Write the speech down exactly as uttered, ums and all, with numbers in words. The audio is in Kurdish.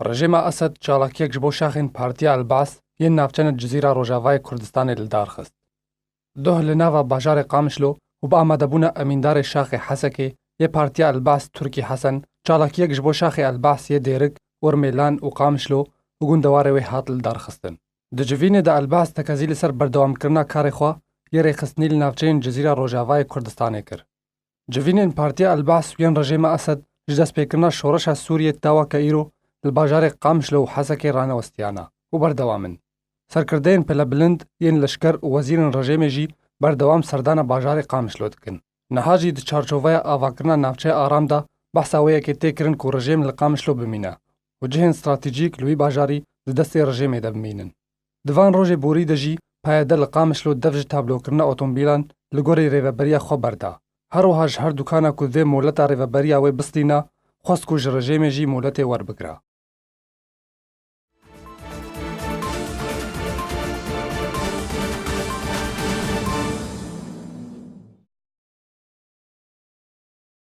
Rejêma Esed çalakiyek ji bo şaxên Partiya El-Baas yên navçe ne Cizîra Rojavayê Kurdistanê li dar xist. Doh li nava bajarê Qamişlo û bi amadebûna emîndarê şaxê Hesekê yê Partiya El-Baas Turkî Hesen çalakiyek ji bo şaxê El-Baas yê Dêrik, Urmêlan û Qamişlo û gundewarê wê hat li dar xistin. Di civînê de El-Baas tekezî li ser berdewamkirina karê xwe yê rêxistinî li navçeyên Cizîra Rojavayê Kurdistanê kir. Civînên Partiya El-Baas û yên rejêma Esed ji destpêkirina şoreşa Sûriyê ta weke îro li bajarê Qamişlo û Hesekê ranewestiyana û berdewam in. Serkirdeyên pilebilind yên leşker û wezîrên rejêmê jî berdewam serdana bajarê Qamişlo dikin. Niha jî di çarçoveya avakirina navçeya aram de behsa wê yekê tê kirin ku rejêm li Qamişlo bimîne û cihên stratejîk li wî bajarî di destê rejêmê de bimînin. Di van rojê borî de jî P Y D li Qamişlo dev ji tablokirina otomobîlan li gorî rêveberiya xwe berda. Her wiha ji her dukana ku divê moleta rêveberiya wê bistîna, xwest ku ji rejêmê jî moletê werbigre.